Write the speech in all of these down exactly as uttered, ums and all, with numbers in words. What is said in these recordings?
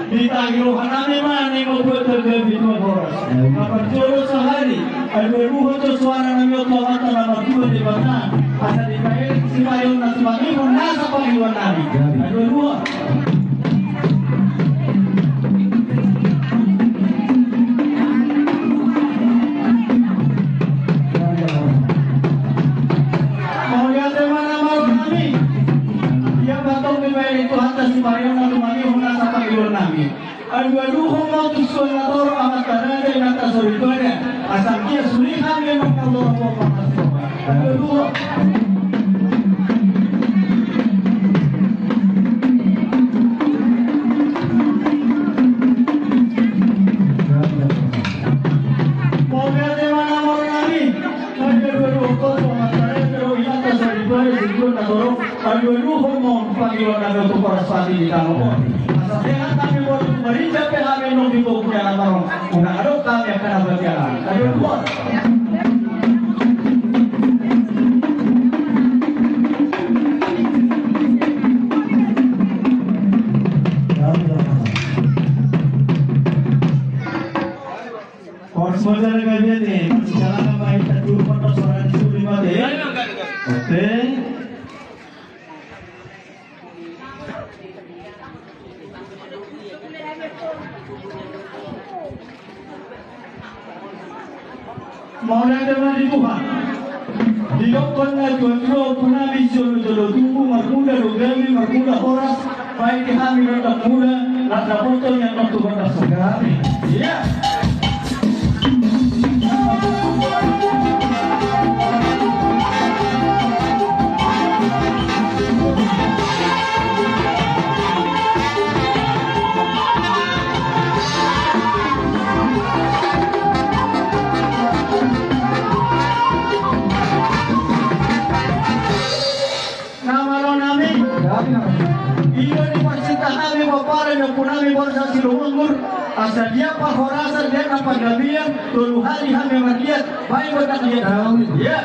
Ditagi rohanami ma naeng mambuat hagabeon tu anak horas. Na parjolo sahali, alualuhon do suaranami on tu Amanta na martua Debata, asa dipaelek sipaionna tumangihon nasa pangidoannami. Alualuhon. Mauliate ma na malo nami. Ia patong dipaelek Tuhanta sipaionna tumangihon nasa pangidoannami. Alualuhon ma tu suan na torop, amanta raja, inanta soripada. Asa anggiat sude hami annon na torop. Alualuhon. Mauliate ma na malo nami. Alualuhon ma tu suan na torop, pangidoannami tu Horas Pati di tano on. Asa sehat hami, molo tung marinjak pe hami annon di pogu ni alaman on, unang adong hami angka na badia. Alualuhon. Horas ma jala gabe ni, masih jalan apa kita dulu, motor suara di suri mati. Oke. Mauliate ma di Tuhan. Didokkon natuatua, ompunami sijolojolo tubu, marmula do gabe, marmula horas, baen di hami rondang mula, rap dapoton ni annon tu bagas gabe. Ia. Na malo nami. Ia dipasinta hami pomparan ni ompunami Borsak Siluhunggur, asa dia parhorasan dia na panggabean, tolu hali hami marliat, baen gondang liat. Ia.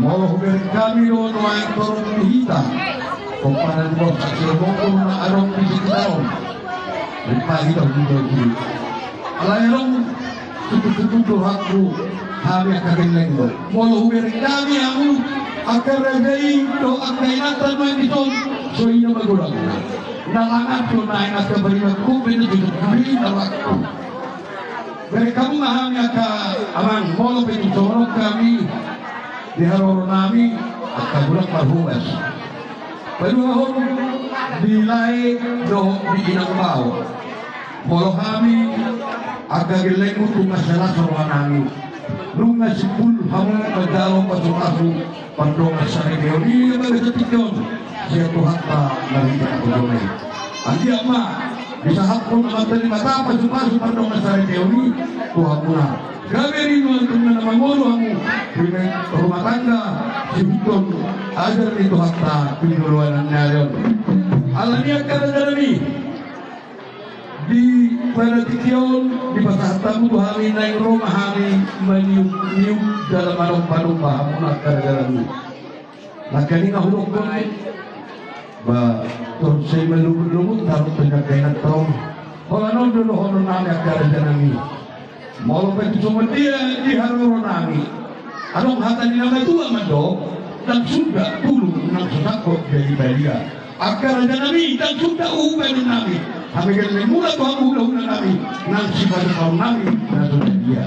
Molo hubereng hami do nuaeng torop di hita, pomparan ni Borsak Siluhunggur na adong di hita on. Ripa hita hubereng. Alai adong tutu-tutu do hakku hami angka gellengku. Molo hubereng hami hamu angka raja i dohot angka inanta nuaeng dison, so i na magodang. Na langat do naeng angka bariman ku bene tutu hami na waktu. Bereng hamu ma hami angka amang, molo pe tung songon on hami di haroro nami, angka bulan marhobas. Paduahon di lae dohot di inang bao. Molo hami angka gellengku tung mansai las roha nami. Nunga simpul hamu manjalo pasupasu pandongan saripeon i, na bagas tingki on sian Tuhanta na marhite na hujongna i. Anggiat ma disahaphon Amanta Debata pasupasu pandongan saripeon i tu hamuna. Gabe ringan tu na mangolu hamu, ringan rumah tangga, sihuton ajar ni Tuhanta tu joloan ni ari on. Alani i angka raja nami, di pada tingki on dipasahat hamu tu hami, naeng ro ma hami maniupniup jala manombanomba hamu angka raja nami. Nangkaning na hudokkon, ba, torus sai malungutlungut, taruk tu angka inanta on. Holan on do dohonon nami angka raja nami. Molo pe tu songon dia di haroro nami, adong hata ni na matua mandok: Ndang suda bulung nang so sangkot jadi badia. Angka raja nami, ndang suda uhu baenon nami. Hami gelleng mula tu hamu hulahula nami, nang sipasahaton nami na so sadia.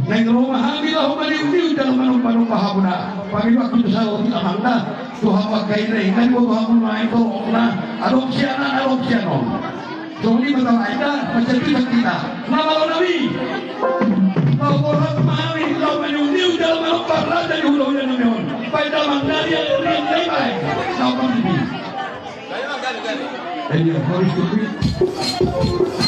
Naeng ro ma hami laho maniungiung jala manombanomba hamuna. Pangidoanku tu saotik amangna, tu hamu angka ina, ina do tu hamu nuaeng torokna, adong sian an, adong sian on. Songon i ma tabaen da, mansai tusi hita. Na malo nami, laho borhat ma hami laho maniungiung jala manomba raja ni hulahula nami on. Baen damang na riang, riang na ibaen. Laho panggibi. Ini harus tusi.